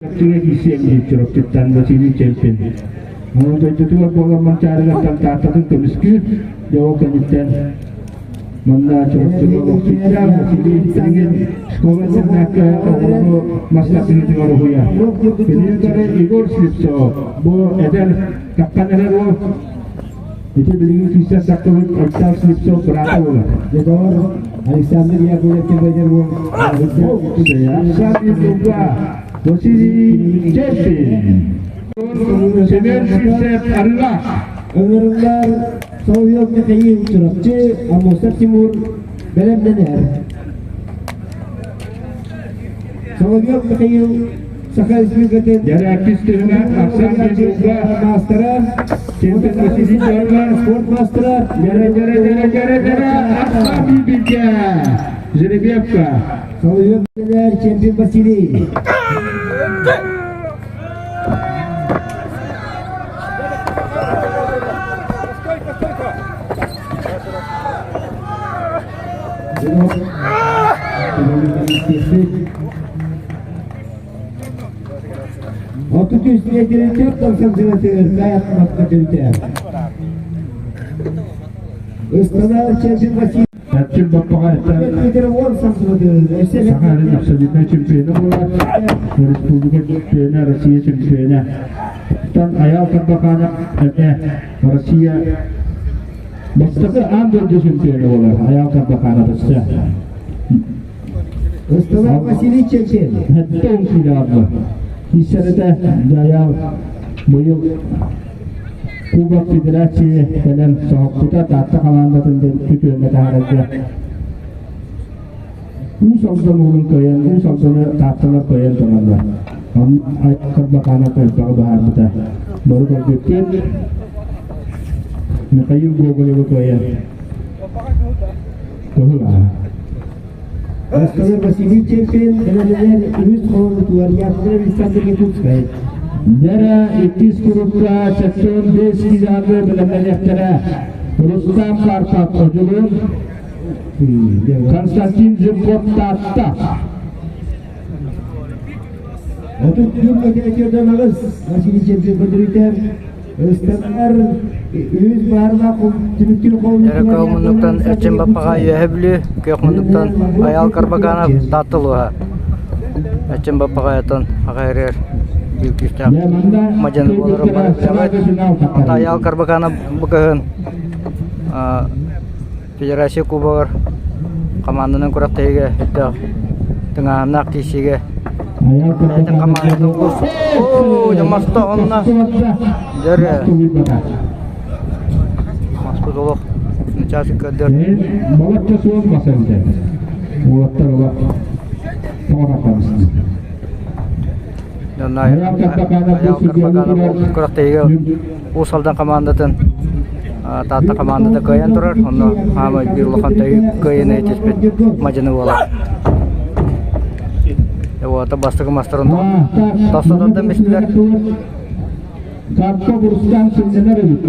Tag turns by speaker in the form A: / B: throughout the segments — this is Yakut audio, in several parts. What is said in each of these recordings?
A: Чурапчыга киирсиэм диир Чурапчыттан Василий Чемпин. Онон дойдутугар буолан Манчаарыгаттан Тааттатын көмүскүүр, дьэ ол кэнниттэн манна Чурапчыга олохсуйда Василий билигин школа-интернакка оҕолору мас тардыһыытыгар уһуйар. Кинилэри Егор Слепцов бу эдэр таххан эрэр уол Ити билигин киирсэн тахсыбыт Айтал Слепцов быраата буолар.
B: Егор Александр Яковлев кэлбэдэр уол
A: Александр Луга, Василий Чепин, Семен Сивцев Арылах,
B: Ыҥырыллар Соловьев Михаил Чурапчы, Аммосов Тимур бэлэмнэнэр. Соловьев Михаил Саха Республикатын
A: Дьэрээккис түһүмэ Арсен Луга,
B: маастара,
A: Чемпион Василий Дорга,
B: спорт маастара,
A: Дьэрэ дьэрэ дьэрэ дьэрэ дьэрэ Арсен Бибилгэ, Жеребьевка.
B: Соловьев чемпион Василий. 33 метрин 4 тахсан сылатыгар каятмакка төрүтэ. Ыстанар чемпион Василий
A: Эрчим Баппаҕайыттан
B: метр 10 сантиметр.
A: Саха сирин абсолютнай чемпиона буолар. Республика чемпиона, Россия чемпиона. Тан Айаал Карбаканов эмиэ Россия бастакы аан дойду чемпиона буолар. Айаал Карбаканов өссө.
B: Ыстанар Василий Чечен.
A: Хэттэ умсуйдаабы. Киссэрэтэ Дьайаал быйыл Кубок Федерации кэлэн соһуппута Таатта хамаандатын күтүөҥҥэ таһаарарга Уус Алдан уолун кыайан, Уус Алданы Таатталар кыайан тураллар. Онно Карбаканов элбэҕи быһаарбыта. Бары көрбүппүт. Михаил Гоголевы кыайан. Кыһыл аа.
B: Ыстанар Василий Чемпион бэлэмнэнэр үһүс холонутугар Яковлев Александр Якутскай.
A: Дьэрэ иккис курукка 75 килоны бэлэмнэниэхтэрэ. Рустам Карпов Одьулуун, Константин Жирков Таатта.
B: 31 метрден аҕыс Василий Чемпион көрдөрүүтэ ыстанар үһүс баарына түмүктүүр
C: Эрэ муннуктан Эрчим Баппаҕа Үөһэ Бүлүү, күөх муннуктан Айаал Карбаканов Таатта улууһа. Эрчим Баппаҕайаттан аҕайырыар биир күүстээх мадьаны буоларын бары билэҕит. Айаал Карбаканов бу кыһын Федерация Кубогар хамаанданан күрэхтэһиигэ өттөөх тыҥааһыннаах киирсиигэ бэйэтин хамаандатын улуус оо дьэ маста онно дьэ маспыт олох начаас көрдөр
A: Балачча суол мас эбитэ. Уолаттар олох тоҕо
C: Дьонно Айаал Карбаканов күрэхтэһиигэ Уус Алдан хамаандатын Таатта хамаандата кыайан турар. Онно хаамай биир улахан кыайыыны этиспит мадьыны буолар. Уота бастакы мастарын тостототтон бистилэр.
A: Карпа Бурустан сынньанар эбит.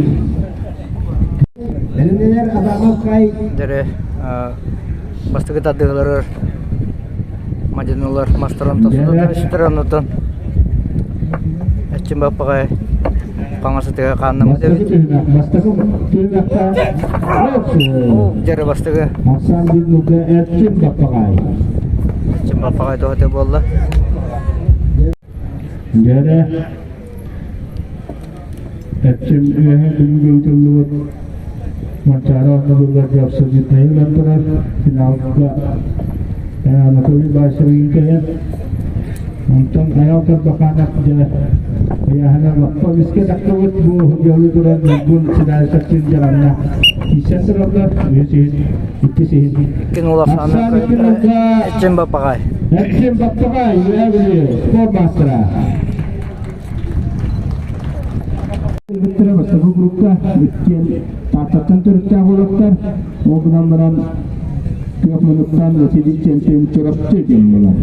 B: Бэлэмнэнэр Адамов Кай.
C: Дэрэ бастакы тардыыларыгар мадьынылар мастарын тостототтон бистилэр. Оннуттан Эрчим Баппаҕай хаҥас ытыга хааннаммыт эбит.
A: Бастакы түһүмэххэ
C: Дьэрэ бастакы.
A: Арсан Биллуга Эрчим Баппаҕай.
C: Эрчим Баппаҕай туһата буолла.
A: Дьэрэ Эрчим үөһэ күнүгэ ыытыллыбыт Манчаары оонньууларыгар абсолютнайы ылан турар финалга Анатолий Баишевиһы кэлэн онтон Айаал Карбаканов дьэ ыйааһына лаппа эмискэ тахсыбыт бу дьолу туран Ньургун Сидаевтыын дьаранна киирсэн тураллар үһүс иһин иккис иһин
C: Иккин улахан Эрчим Баппаҕай
A: Эрчим Баппаҕай Үөһээ Бүлүү спорт маастара Бүттэрэ бастакы группа иккиэн Тааттаттан төрүттээх уолаттар. Ол гынан баран күөх мунуктан Василий Чемпион Чурапчы диэн буолар.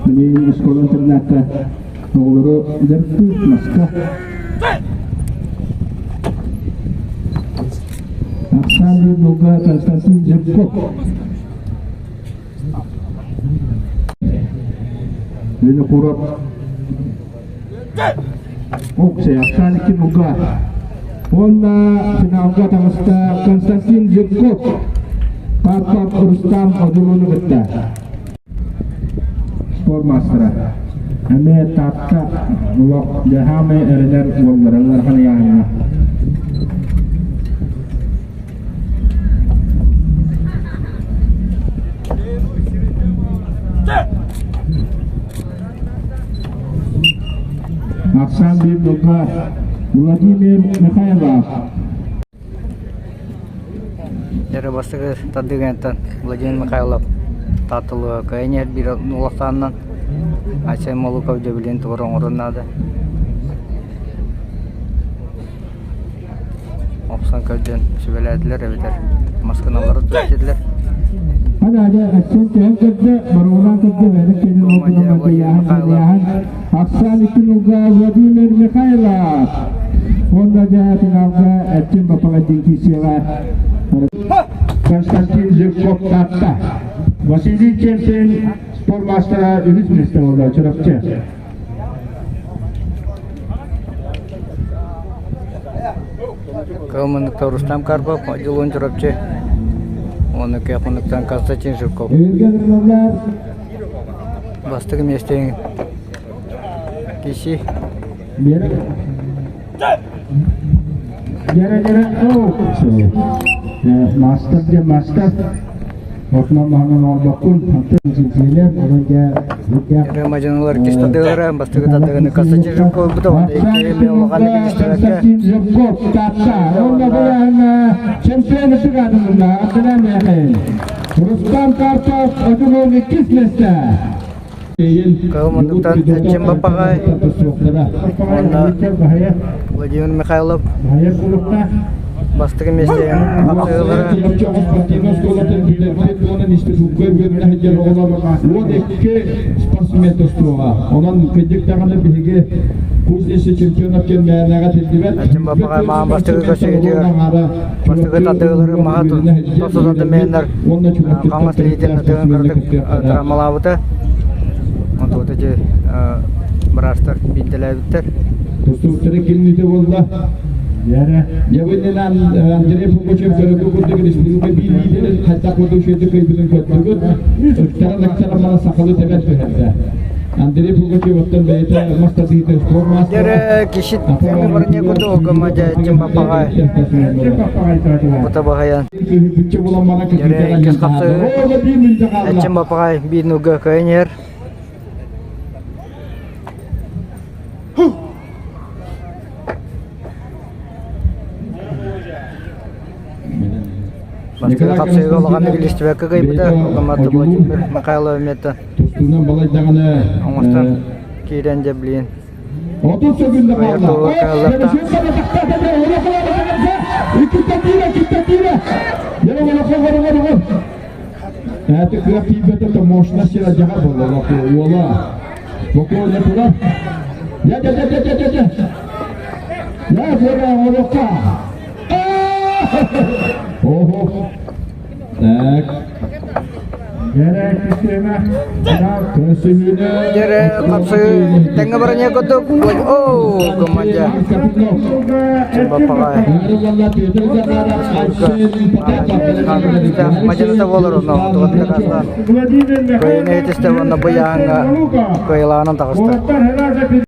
A: Билигин оскуола-интернакка оҕолору дьарыктыыр маска. Александр Луга Константин Жирков. Винокуров. Опция Оксана Кимуга. Уонна финалга таҕыста Константин Жирков, Карпов Рустам Одулуну кытта. Спорт маастара. Эмиэ Таатта олох дьаһаамай эрэнэр уоллара ыарахан ыйааһыҥҥа. Ахсаан биир Владимир Михайлов.
C: Дьэ бастакы тардыгыттан Владимир Михайлов Таатталыга кыайан иһэр биир улаханынан Айсен Молуков дьэбилиэн тугар оҥорон наада. Охсон көрдөөн сүбэлээтилэр эбэтэр маскыналары түстүлэр.
A: Hadi Aksen түһэн көрдө, боругунан көрдө, бэйэтин кэннин
C: Командир
A: олгунан
C: Владимир
A: бадыйааһын
C: Михайлов.
A: бадыйааһын. Ахсаан икки нолга Владимир Михайлов. Уонна дьэ финалга Эрчим Бапаҕа киирсиэҕэ. Константин Жирков Таатта. Василий Чемпин спорт маастара үһүс миэстэ буолла Чурапчы.
C: Кылмынныктан Рустам Карпов, Дьулуун Чурапчы уонна Кыахмынныктан Константин Жирков. Бастакы миэстэни киси
A: Мастер де мастер. Отман маһынан оҥорбоккун.
C: Мадьыналар кистадыылара бастакы тардыгыны Константин Жирков ылбыта уонна икки улаханнык илдьистибэккэ
A: Константин Жирков Таатта. Онно буяһына чемпион ытык адымына Рустам Карпов Одунун иккис месте.
C: Кылмындыктан Эрчим Бапаҕай уонна Владимир Михайлов бастакы миэстэҕэ хапсыһыылара
A: спортсмен тустууга. Онон кырдьык даҕаны биһиги кузнечный чемпионат кэмнээҕэ тиллибэт.
C: Эрчим Бапаҕай маҕан бастакы көрсүһүүтүгэр бастакы тардыылары маһа тосутаты мээннэр хаҥас илиитин ытыгын кыратык травмалаабыта. Онтубут ити быраастар биинтэлээбиттэр.
A: Тустууктары кимнити буолла? Дьэ Андрей Пугачев көрөгө курдук республика биир лидерин хайдах курдук үчүгэйдик кыайбытын көрдүгүт. Ыктаран ыктаран баран сахалыы тэбэн түһэрдэ. Андрей Пугачев оттон бэйэтэ мас тардыыта спорт маастара.
C: Дьэрэ кишит эми барыня курдук гымадьа Чымпапаҕай Бутабаһайан Дьэрэ иккис хапсыы Чымпапаҕай биир нуга кыайан иһэр. Бастакы хапсыыга улаханнык илистибэккэ кыайбыта, Ломатов Владимир Михайлов эмиэ
A: Тустуунан балайдаҕына
C: оҥостон киирэн дьэ блин
A: 30 секунда
C: Кыайар
A: хаалла.
C: туһугар кыһаллахта.
A: Это кыах тиийбэтэ то мощно сила дьаҕар буолла уола. Спокойно турар. Я я я я я я. Я бура олохха. Ого. Так.
C: Дьэрэ хапсыы тэҥҥэ бараньа курдук оо командя Чымпапаҕай мадьыныта буолар онно тугатыга таастаан кыайыны этистэ уонна быйааҥҥа кыайылаанан таҕыста.